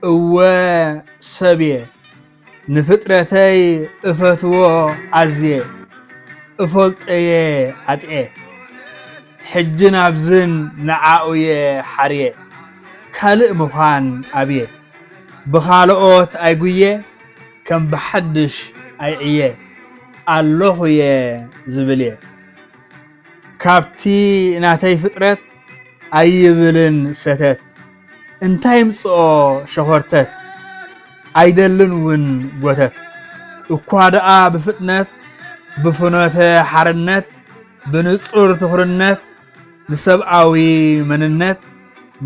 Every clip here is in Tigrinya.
እወ ሰብየ፣ ንፍጥረተይ እፈትዎ ኣዝየ፣ እፈልጠየ ኣጥዕየ። ሕጂ ናብዝን ንዓኡየ ሓርየ፣ ካልእ ምዃን ኣብየ። ብኻልኦት ኣይጉየ፣ ከም ብሓድሽ ኣይዕየ፣ ኣለኹየ ዝብልየ። ካብቲ ናተይ ፍጥረት ኣይብልን ሰተት፣ እንታይ ምጽኦ ሸኾርተት፣ ኣይደልን እውን ጎተት። እኳ ደኣ ብፍጥነት፣ ብፍኖተ ሓርነት፣ ብንጹር ትኹርነት፣ ንሰብኣዊ መንነት፣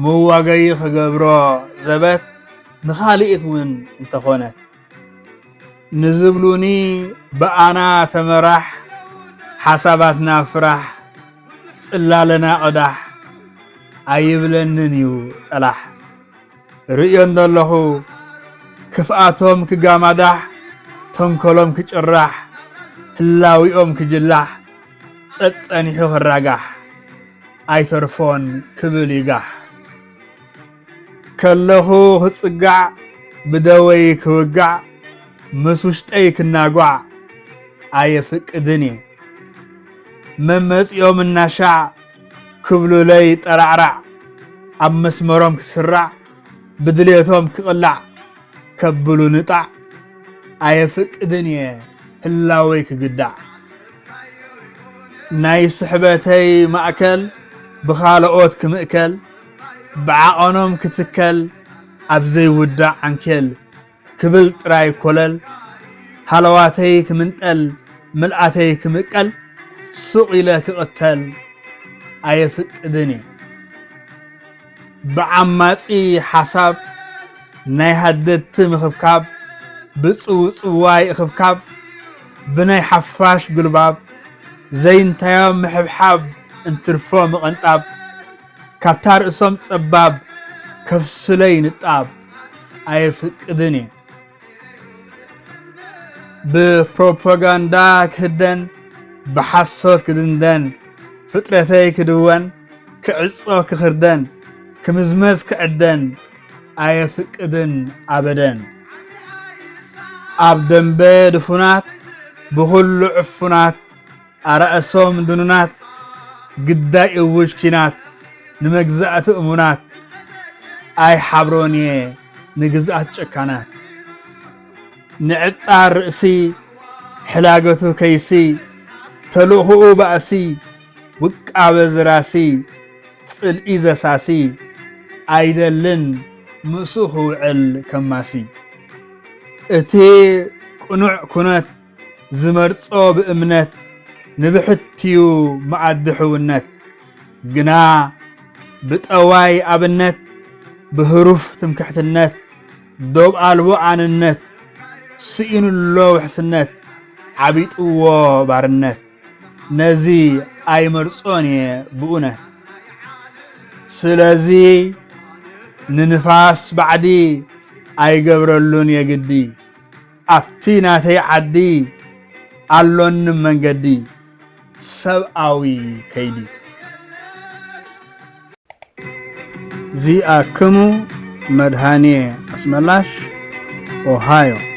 መዋገዪ ክገብሮ ዘበት፣ ንኻልኢት እውን እንተኾነት። ንዝብሉኒ ብኣና ተመራሕ፣ ሓሳባትና ፍራሕ፣ ጽላለና ቅዳሕ፣ ኣይብለንን እዩ ጠላሕ። ርእዮ እንደለኹ ክፍኣቶም ክጋማዳሕ፣ ተንኮሎም ክጭራሕ፣ ህላዊኦም ክጅላሕ፣ ጸጸኒሑ ክራጋሕ፣ ኣይተርፎን ክብል ይጋሕ። ከለኹ ክጽጋዕ፣ ብደወይ ክውጋዕ፣ ምስ ውሽጠይ ክናጓዕ ኣየፍቅድን እየ። መመጺኦም እናሻዕ ክብሉለይ ጠራዕራዕ፣ ኣብ መስመሮም ክስራዕ፣ ብድሌቶም ክቕላዕ፣ ከብሉ ንጣዕ ኣየፍቅድን እየ ህላወይ ክግዳዕ። ናይ ስሕበተይ ማእከል ብኻልኦት ክምእከል፣ ብዓቐኖም ክትከል ኣብ ዘይውዳእ ዓንኬል ክብል ጥራይ ኮለል፣ ሃለዋተይ ክምንጠል ምልኣተይ ክምቀል ሱቕ ኢለ ክቕተል ኣየፍቅድን እየ። ብዓማጺ ሓሳብ ናይ ሃደድቲ ምኽብካብ፣ ብጽውጽዋይ እኽብካብ፣ ብናይ ሓፋሽ ጉልባብ፣ ዘይንታዮም ምሕብሓብ፣ እንትርፎ ምቕንጣብ፣ ካብታ ርእሶም ጸባብ ከፍስለይ ንጣብ ኣየፍቅድን እየ። ብፕሮፓጋንዳ ክህደን፣ ብሓሶት ክድንደን፣ ፍጥረተይ ክድወን፣ ክዕጾ ክኽርደን፣ ክምዝመዝ ክዕደን ኣየፍቅድን ኣበደን። ኣብ ደንበ ድፉናት፣ ብኹሉ ዕፉናት፣ ኣራእሶም ድኑናት፣ ግዳይ እውጅ ኪናት፣ ንመግዛእቲ እሙናት፣ ኣይሓብሮን እየ ንግዝኣት ጨካናት። ንዕጣር ርእሲ፣ ሕላገቱ ከይሲ፣ ተልእኾኡ ባእሲ፣ ውቃበ ዝራሲ፣ ጽልኢ ዘሳሲ፣ ኣይደልን ምስኡ ክውዕል ከማሲ። እቲ ቅኑዕ ኩነት ዝመርጾ ብእምነት፣ ንብሕትዩ መኣዲ ሕውነት። ግና ብጠዋይ ኣብነት፣ ብህሩፍ ትምክሕትነት፣ ዶብ ኣልቦ ኣንነት፣ ስኢኑሎ ውሕስነት፣ ዓቢጥዎ ባርነት። ነዚ ኣይመርጾን እየ ብእውነት። ስለዚ ንንፋስ ባዕዲ ኣይገብረሉን የግዲ። ኣብቲ ናተይ ዓዲ ኣሎኒ መንገዲ፣ ሰብኣዊ ከይዲ። ዚኣክሙ መድሃኔ ኣስመላሽ፣ ኦሃዮ።